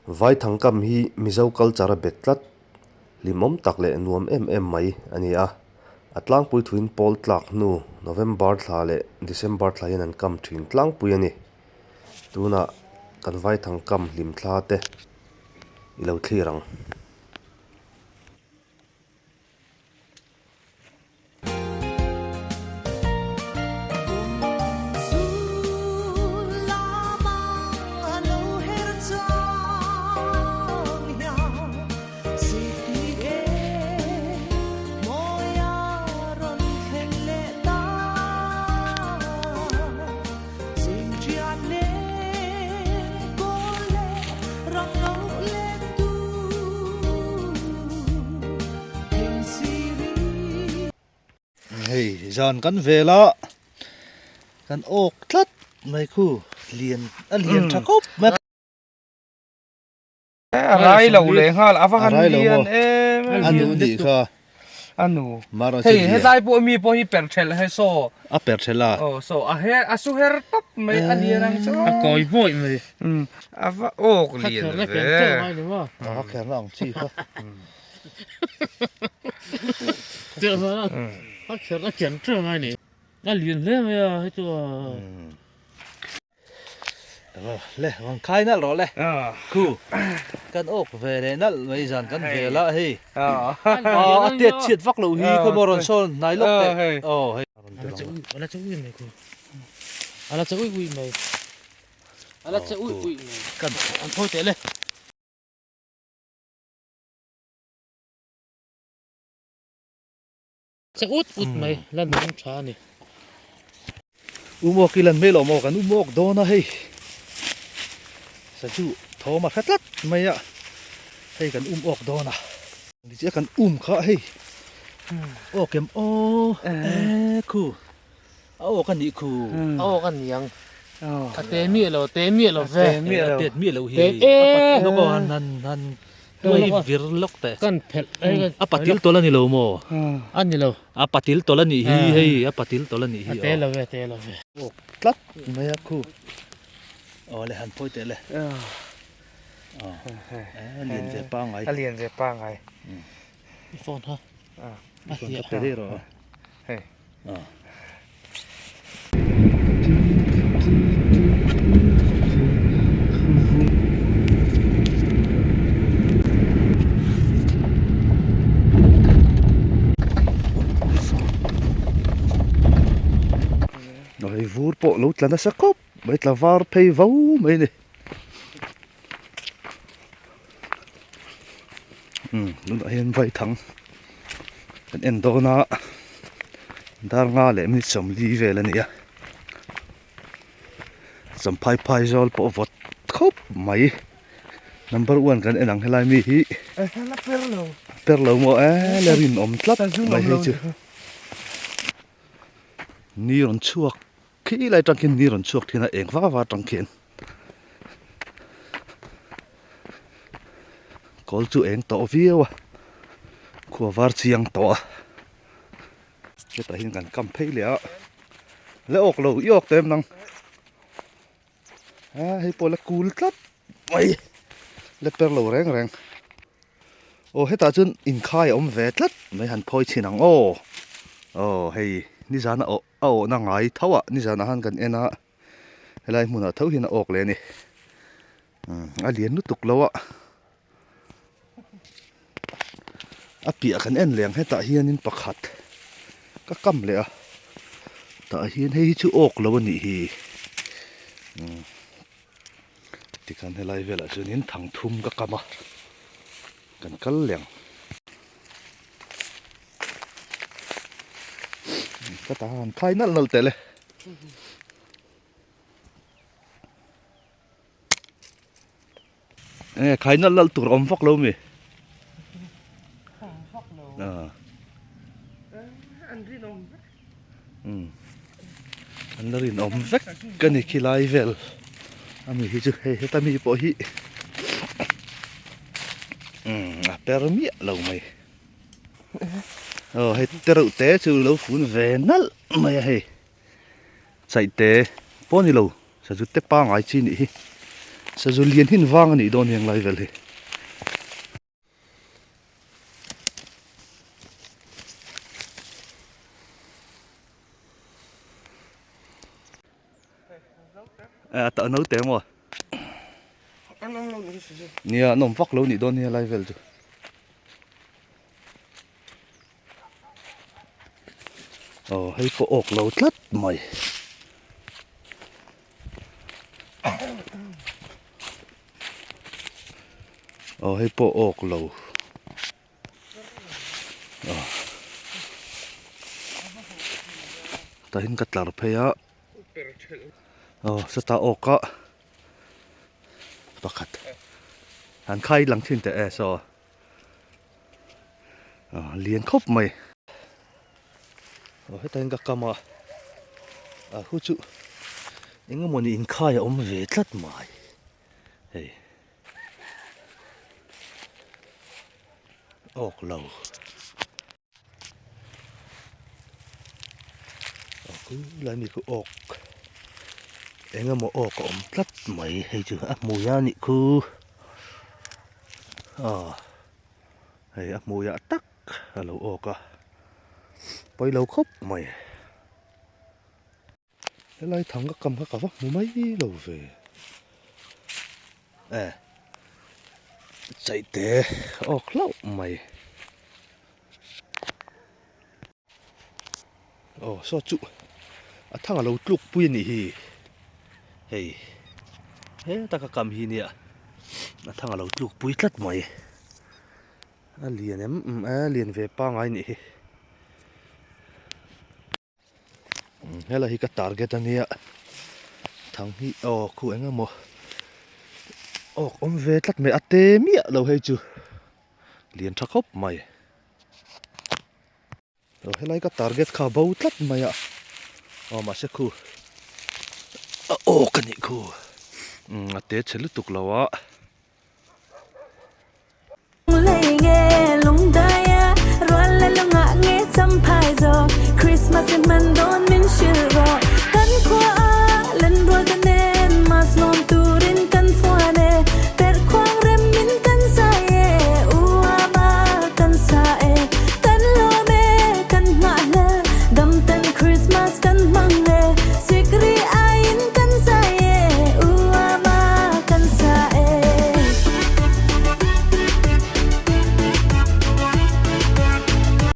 Vaithang kam hi Mizo culture a bet tlat, hlimawm tak leh nuam em em mai a ni a. A tlangpui thuin pawl tlak hnu November thla leh December thla hian an kam thin tlangpui a ni. Tunah kan Vaithang kam hlim thla te i lo thlir ang. Hei zan kan vel a kan awk tlat mai khu lian a lian tha khawp mai a rai lo leh nghal a va han lian em a nu nih kha a nu hei helai pawh mi pawh hi per thelh he saw a per thelh a aw saw a her a su her tawp mai a lian ang chu a kawi bawi mai a va awk lian ve a kherna ang chi kha a kherna ken teuh ngai ni a lian hle mai a hei chu a. Le rawn khai nalh rawh le khu kan awk ve leh nalh mai zan kan vel a hei a tet chhiat vak loh hi khaw maw rawn sawn hnai lawk teh aw hei a la che ui mai khu a la che ui ui mai a la che ui ui mai kan an thawi teh le. Che ut ut mai la nung tha a ni. Umawk i lan mai lo maw kan umawk dawn a hei sachu thawm a hre tlat mai a hei kan umawk dawn a tichiah kan um kha hei awk em aw e khu a awk a nih khu a awk a ni ang a te miah lo te miah lo ve a tet miah lo hi a patil lawk aw han han han tuai vir lawk teh kan phelh a patil tawlh a ni lo maw a ni lo a patil tawlh a nih hi hei a patil tawlh a nih hi a te lo ve a te lo ve awk tlat mai a khu aw le han phawi teh le a lian ve pangai a lian ve pangai i phone ha i phone ka pe daih rawh hei Hei vur pawh lo tla nasa khawp mai tla var phei vo mai a ni umm tunah hian vaithang kan en dawn a dar nga leh minute 40 vel a ni a champhai phai zawl pawh vawt khawp mai number one kan en ang helai mi hi per lo maw e la rinawm tlat mai hei chu ni rawn chhuak khi lai tang khian ni rawn chhuak thin a eng vak vak atang khian kawl chu eng tawh viau a khua var chiang tawh a hetah hian kan kam phei leh a la awk lo i awk tawh em nang a hei pawh la kul tlat mai la per lo reng reng aw hetah chuan inkhai a awm ve tlat mai han phawi chhin ang aw aw hei nizan a awh. A awhna ngai tho ah nizanah khan kan en a helai hmunah tho hian a awk leh a ni a lian lutuk lo a a piah kan en leh ang hetah hianin pakhat ka kam leh a tah hian hei hi chu awk lo a nih hi tikhan helai velah chuanin thangthum ka kam a kan kal leh ang. Ka ta han khai nalh nalh teh le. Enge khai nalh nalh tur awm vak lo mi? Awm vak lo. An rinawm vek. An la rinawm vek ka ni khi lai vel ami hi chu hei heta mi pawh hi a per miah lo mai. Aw hei te reuh te chu lo fun ve nalh mai a hei chaih te pawh a ni lo sazu te pangai chi nih hi. Sazu lian hin vang a nih dawn hi ang lai vel hi. A ta no te maw? Nia an awm vak lo nih dawn hi a lai vel chu. Aw hei pawh awk lo tlat mai. Aw hei pawh awk lo. Aw Tahin ka tlar phei a. Aw sawtah awk a pakhat an khai lang thin teh e saw aw lian khawp mai. Aw heta hian ka kam a a hu chu eng emawni inkhai a awm ve tlat mai hei awk lo aw khu lai mi khu awk eng emaw awk a awm tlat mai hei chu a hmui a nih khu aw hei a hmui ah tak. A lo awk a, pawi lo khawp mai. Helai thang ka kam kha ka va hmu mai lo ve. E chaihte awk hlauh mai. Aw saw chu a thang a lo tluk pui a nih hi. Hei heta ka kam hi nia a thang a lo tluk pui tlat mai. A lian em em a lian ve pangai nih hi helai hi ka target ania thang hi aw khu eng emaw awk awm ve tlat mai a te miah lo hei chu lian tha khawp mai. Aw helai ka target kha bo tlat mai a aw mahse khu a awk a nih khu umm a te chhe lutuk lo a.